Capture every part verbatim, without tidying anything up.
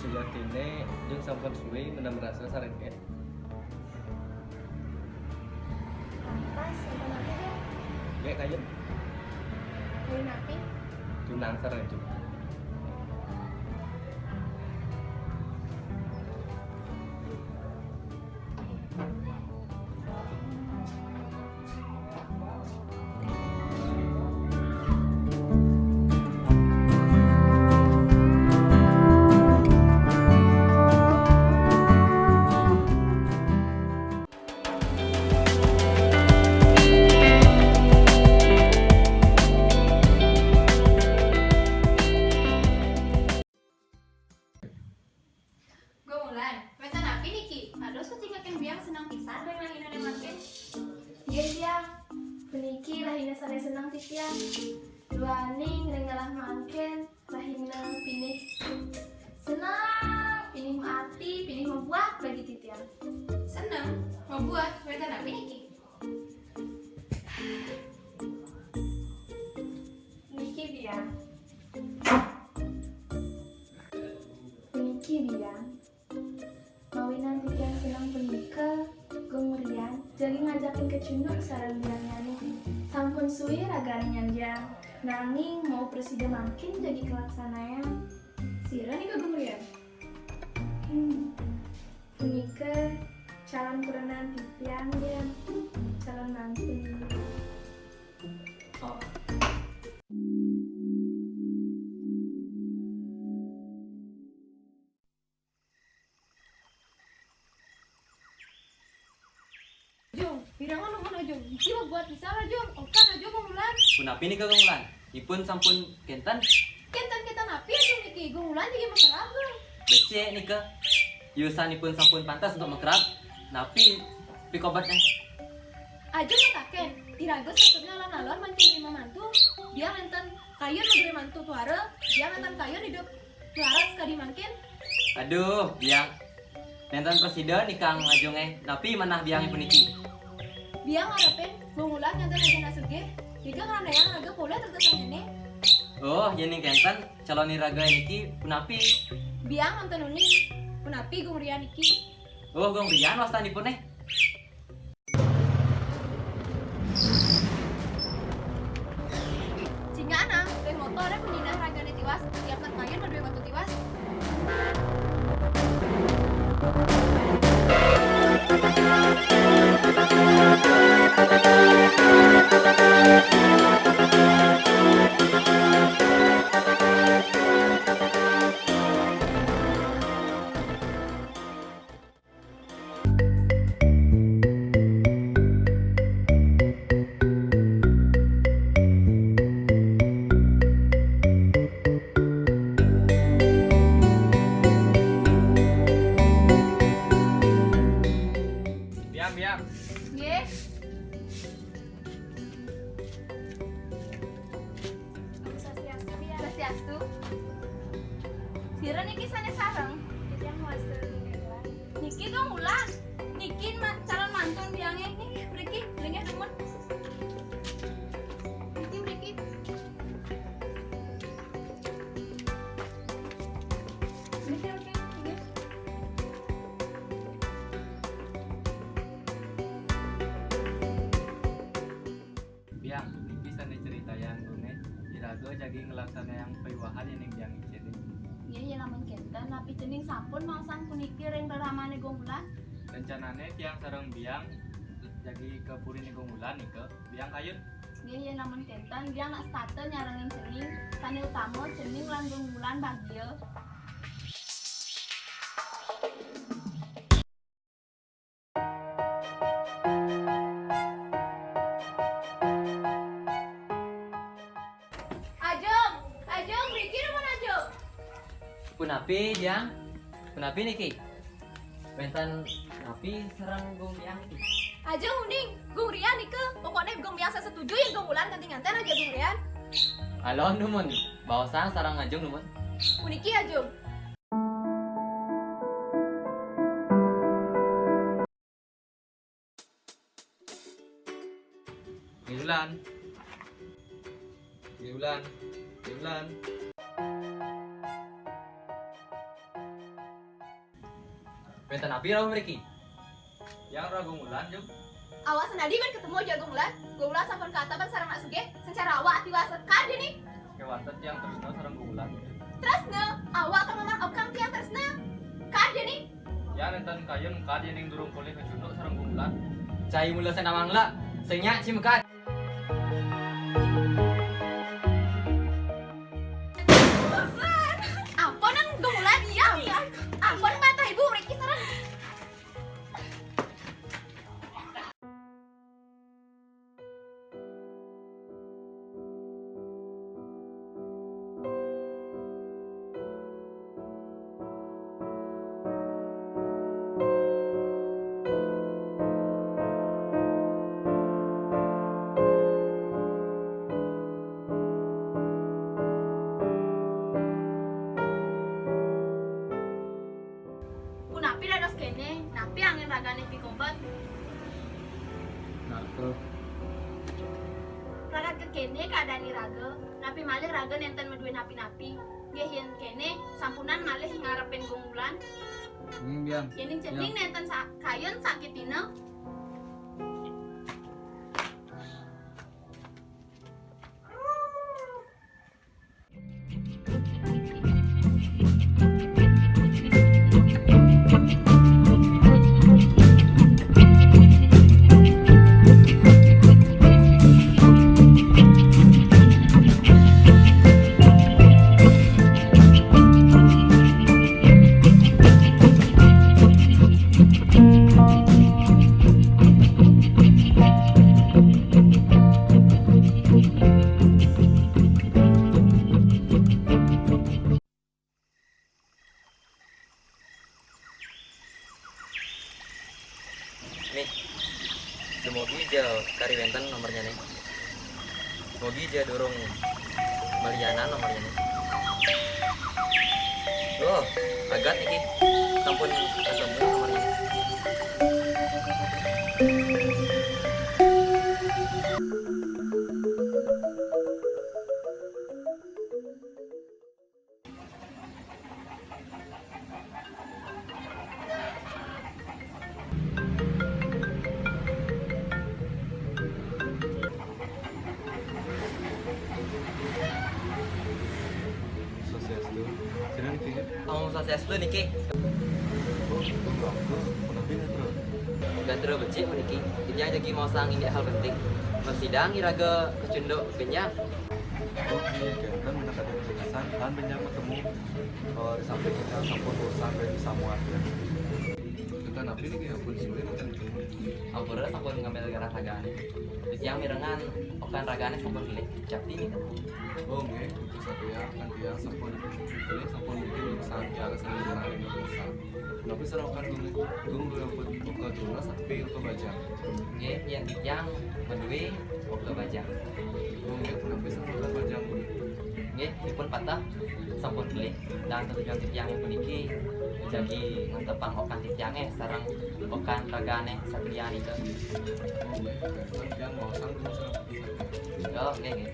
Sejatiné Jung sampun suwé menem rasa sareng Két. Lantas, sampun napi, Jung? Gék kayun. Kayun napi? Tunang sareng Jung. Gong Wulan, wénten napi niki? Aduh, saking biang seneng pisan ring rahina mangkin. Nggih, Biang. Puniki rahina sané seneng titiang. Duaning ring ngelah mangkin, rahina pinih. Seneng, pinih maati, pinih mabuat bagi titiang. Seneng, mabuat, wénten napi niki? Niki, Biang. Puniki, Biang. Mawinan titiang seneng punika, Gong Rian jagi ngajakin kecunduk sareng biangnyané. Sampun suwi ragané nyanjang, nanging wau prasida mangkin jagi kalaksanayang. Sira nika, Gong Rian? Hmm. Punika calon kurenan titiang, Biang. Calon mantun. Oh. Jung, pirengang nuhun, Jung. Niki mabuat pisan, Jung. Okan, Jung, Gong Wulan. Punapi nika, Gong Wulan? Ipun sampun kénten? Kénten-kénten napi, Jung, niki? Gong Wulan jagi makerab, Jung. Becik nika. Yusan ipun sampun pantes untuk makerab. Napi pikobetné? Ajung matakén, iraga sapatutnya alon-alon mangkin mantu. Biang nénten kayun madué mantu tuara, Biang nénten kayun idup melarat sakadi mangkin. Aduh, Biang. Nénten prasida nikang Ajungé, napi manah Biangé puniki? Biang ngarepin Gong Wulan nganten ajana sugih, tiga ngrandayang raga polih terkesanyané. Oh, yén ning kénten, calon iraga niki punapi? Biang nénten uning, punapi Gong Rian niki? Oh, Gong Rian wastanipun, éh. Cingana, béh motoré panyinah ragané tiwas, tiap nang kayun madué mantu tiwas. Biang, Biang. Nggih. Om Swastiastu, Biang. Swastiastu. Sira niki sané sareng? Titiang wasta Gong Wulan. Niki Gong Wulan. Niki ma-, calon mantun Biangé. Niki mriki, linggih dumun. Niki mriki. Mriki, mriki, mriki. Biang, niki sané caritayang Gongé, iraga jagi nglaksanayang pawiwahan yéning Biang icén. Nggih, yén lamun kénten, napi cening sampun maosang puniki ring reramané Gong Wulan? Rencanané tiang sareng Biang jagi ka puriné Gong Wulan nika, Biang kayun. Nggih, yén lamun kénten, Biang nak setata nyarengin cening, sané utama cening lan Gong Wulan bagia. Ajung, Ajung, mriki dumun Ajung. Punapi, Jang? Punapi niki? Wénten napi sareng Gung Biang niki? Ajung uning, Gung Rian nika. Pokokné Gung Biang sasetuju yén Gung Wulan kanti nganten raga Gung Rian. Alon dumun, baosang sareng Ajung dumun. Puniki Ajung. Ngiulan. Ngiulan. Ngiulan. Wénten napi rauh mriki? Tiang rauh Gung Wulan, Jung. Awak sanadi bén ketemu jak Gung Wulan. Gung Wulan sampun kaatapan sareng Nak Sugih, sing cara awak ati waset. Kadi nih. Kéwanten tiang tresna sareng Gung Wulan. Tresna? Awak kang mamang okang tiang tresna. Kadi nih. Tiang nénten kayun kadi ning durung polih kacunduk sareng Gung Wulan. Cai mula sing nawang la, sing nyak cai mekad. Ampun, nang Gung Wulan, diam. Ampun, mata ibu mriki sareng. Punapi dados kéné, napi anggén ragané pikobet? Narto. Ragad kekéné keadaan iraga, napi malih raga nénten madué napi-napi. Nggih, yén kéné, sampunang malih ngarepin Gung Wulan. Hmm, biang. Yéning cening nénten sa-, kayun sakitina. Nih, dumugi ja kari wénten nomornya nih. Mugi ja durung malianan nomornya nih. Oh, agat niki. Sampun ketemu nomornya. Swastiastu. Sinten niki? Om Swastiastu niki. Oh, Om Ratu. Punapi gatra? Gatra becik puniki. Titiang jagi maosang indik hal penting. Mresidang iraga kacunduk bénjang. Oh, nggih, kénten menawi kados urusan lan bénjang matemu. Oh, di samping kita sampun urusan dari samuan. Kita napi niki ampun suwé nénten ketemu. Ampura sampun ngambil garah ragané. Titiang mirengang okan ragané sampun kelih. Jakti nika. Oh, nggih, puji satya, kan tiang sampun kelih sampun mungkin urusan tiang sendiri menawi urusan. Napi sareng okan dulu, dulu rambut oka tunas tapi oka bajang. Nggih, yén titiang madué oka bajang. Oh, nggih, napi sareng oka bajang, Bu? Nggih, ipun patah sampun kelih. Dan tujuan titiang puniki jagi mantepang okan titiangé sareng okan ragané satria nika. Oh, nggih, titiang maosang dulu sareng. Oh, nggih, nggih.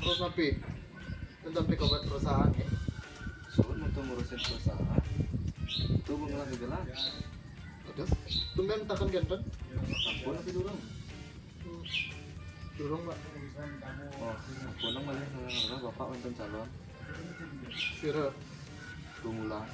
Terus napi? Tentang pikobet perusahaan ya? Suwun untuk ngurusin perusahaan. Itu mengelah gegelan. Terus, tumben takon kénten? Ampun, tapi durung. Durung, Pak. Oh, ampun, malih ngarep Bapak wénten calon. Sira? Gung Wulan.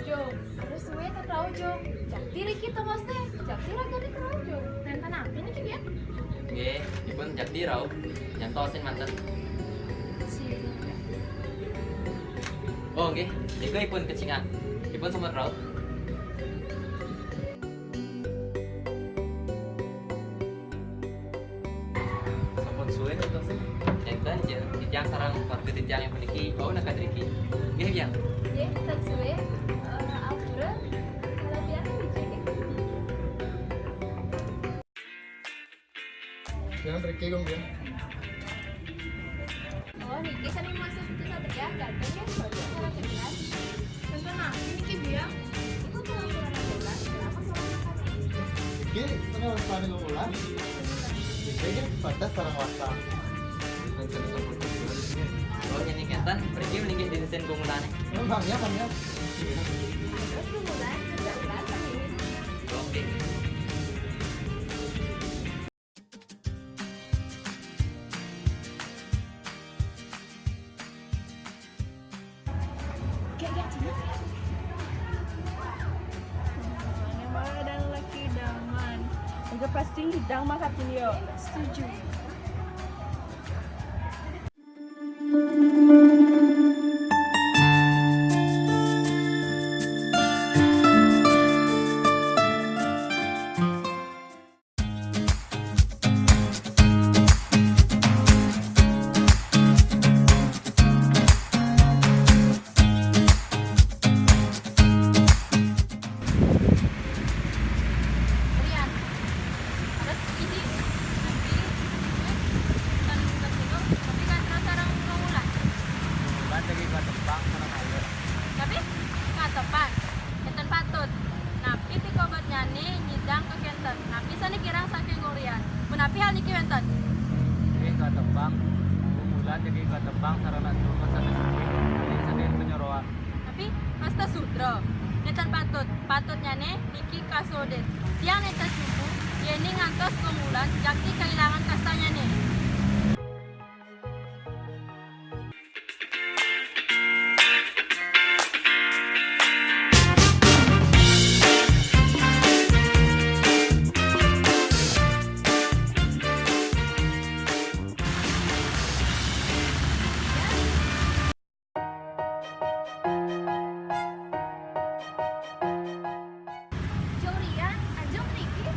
Jo, ada suwe tak tahu, Jo. Jakti riki tongos teh. Jakti ragane kerauh, Jo. Nenten apa ini, Ki, ya? Nggih, ipun jakti rauh. Nyantosin manten. Si. Oh, nggih. Nika ipun kecingan. Ipun semut rauh. Sampun suwe nonton sih. Enten, ja. Titiang sareng keluarga titiang yang puniki. Oh, nak kadriki. Nggih, Yang. Nggih, tan suwe. Eh, ampura. Kalau tiang kan dijengke. Bilang Ricky dong dia. Oh, Ricky sering masuk ke Satria, ganteng ya, bagus sama Jemlan. Tentang apa ini Ki bilang? Itu penampilan Jemlan, kenapa selalu makan? Ricky sering harus paling ulang. Ricky kan pada sarang wasta. Oh, jadi kenten, Ricky mending jadi desain gumulane. Emangnya, emangnya. Terus gumulan, Jemlan sama ini. Oke. Ini malah dan laki daman. Udah pasti ngidang mah katanya. Setuju. Rian, terus ini, tapi, eh, bukan, bukan gitu, tapi kan terus orang ngomong lah. Bukan lagi gua tepang sama Naila. Tapi, nggak tepat. Enten patut. Napi pikobetnyane nyidang ka kenten. Napi sane kirang saking Gurian. Punapi hal niki wenten? Nggih, katepang. Gumulan niki katepang sarana durma sane sugih. Nggih, sane penyoroan. Napi, Asta Sudra. Nenten patut. Patutnyane niki kasoden. Tiang nenten sumbu, yene ngantos Gumulan jakti kailangan kastanyane. Jauh Rian, ajeng mriki.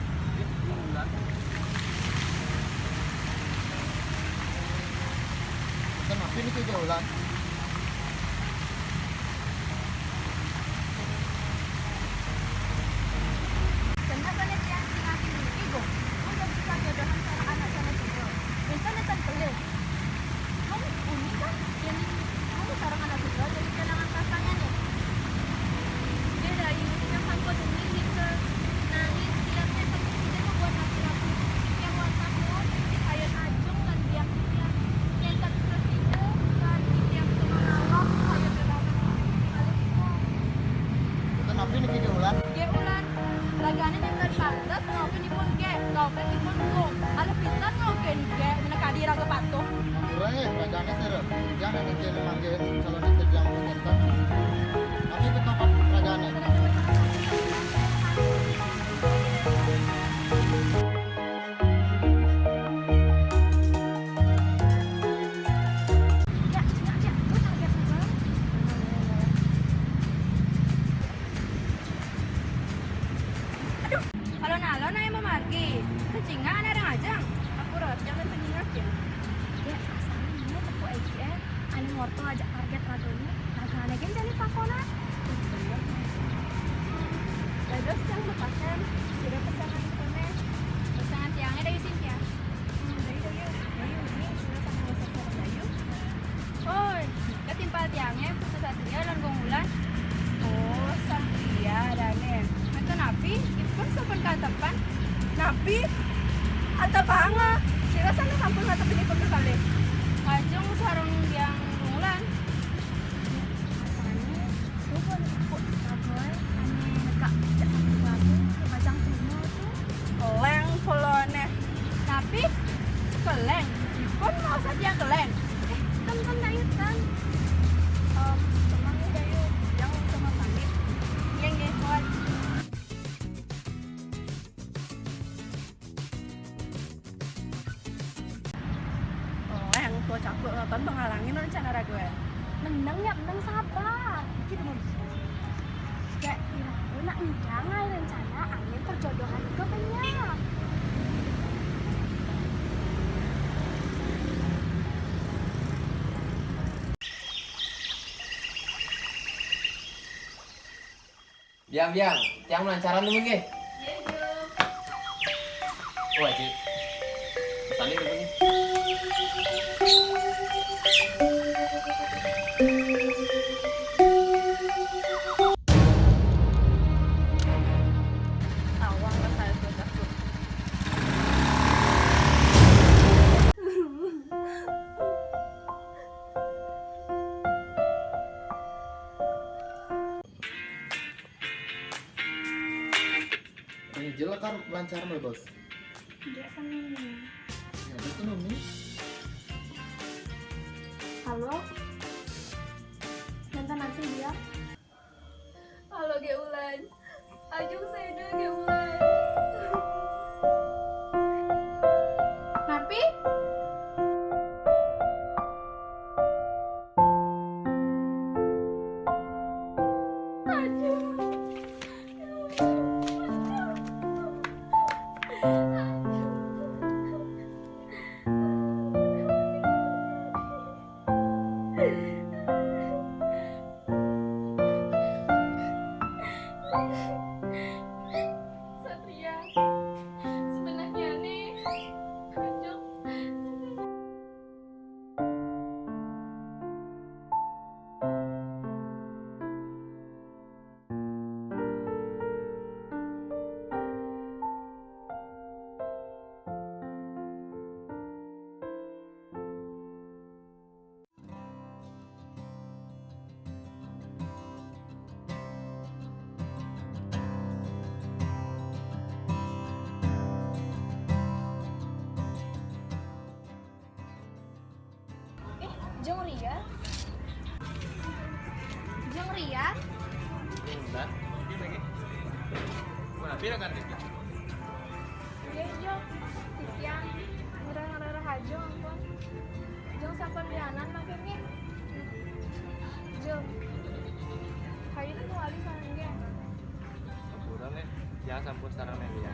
Enten apa niki jauh lan? Kenapa nih tiang sing nganti mriki, Gung? Mun dadi kajodohan sareng anak sane sugih. Enten, enten pelih. Wong uning kan, yen wong sareng anak sugih dadi kelangan kastanyane. Nggih, Dayu, tiang sampun uning nika. Nanging tiang nenten prasida mabuat ragu-ragu. Tiang wantah nuwun, kayun ajeng lan biak tiang. Yen ten prasida, lan tiang tumawon, kayun tetep kalih tiang. Enten apa niki, Wulan? Nggih, Wulan. Ragane nenten pantes nglokin ipun kek, nglokin ipun gung. Alih pisan nglokin kek, menekadi raga patuh. Ampura, eh, ragane sira. Tiang niki kene mangke calon istri tiang kenten. Tapi petopat ragane. Aduh, alon-alon ae mamargi. Kecingan areng ajeng. Aku rot, jangan kenyingakin. Dek, asale mau tepuk egi, eh. Ane ngorto ajak target ragane. Ragane gen jane takonan. Dados tiang mepaken, sira pesengan kene. Pesengan tiange dari sini ya. Hmm, dari, dari, dari, ini sira sama usah bareng, ayo. Oh, ketimpal tiange Putu Satria lan Gong Wulan. Oh, Satria dane. Menten napi? Ipun sampun katepan. Napi? Atepanga. Sira sami sampun ngatepin ipun kekalih. Ajeng sareng tiang Gong Wulan. Asane, coba kok kagoe ane nekak cek satu lagu, pacang tunggu tuh. Keleng polone. Napi? Keleng. Ipun mau saja keleng. Eh, ten, ten, Dayu, ten. Em, tenang ya, Dayu. Yang sama pamit. Iya, iya, kuat. Leng, tua cakuk nonton menghalangi rencana ragu ya. Menang ya, menang sabar. Gitu, Bun. Gak kira nak ngidang ae rencana angin perjodohan itu banyak. Biang, biang, tiang melancaran dulu nggih. Iya, Jo. Oh, Aji. Sani Ini jelek kan lancar mah, Bos. Dia kan ini. Ya, terus tuh Numi. Halo? Minta nanti dia. Halo, Ge Ulan. Ajung saya dulu, Ge Ulan. Napi? Ajung. Satria, sebenarnya nih, Ajung. Eh, Jong Rian. Jong Rian. Bentar, ini lagi. Mana pira kan, Dik? Iya, Jong. Titiang. Murah-murah aja, ampun. Jong sampun bianan makin nih. Jong. Kayu itu alih sama dia. Sampura, Leh. Ya, sampun sekarang, Leh, ya.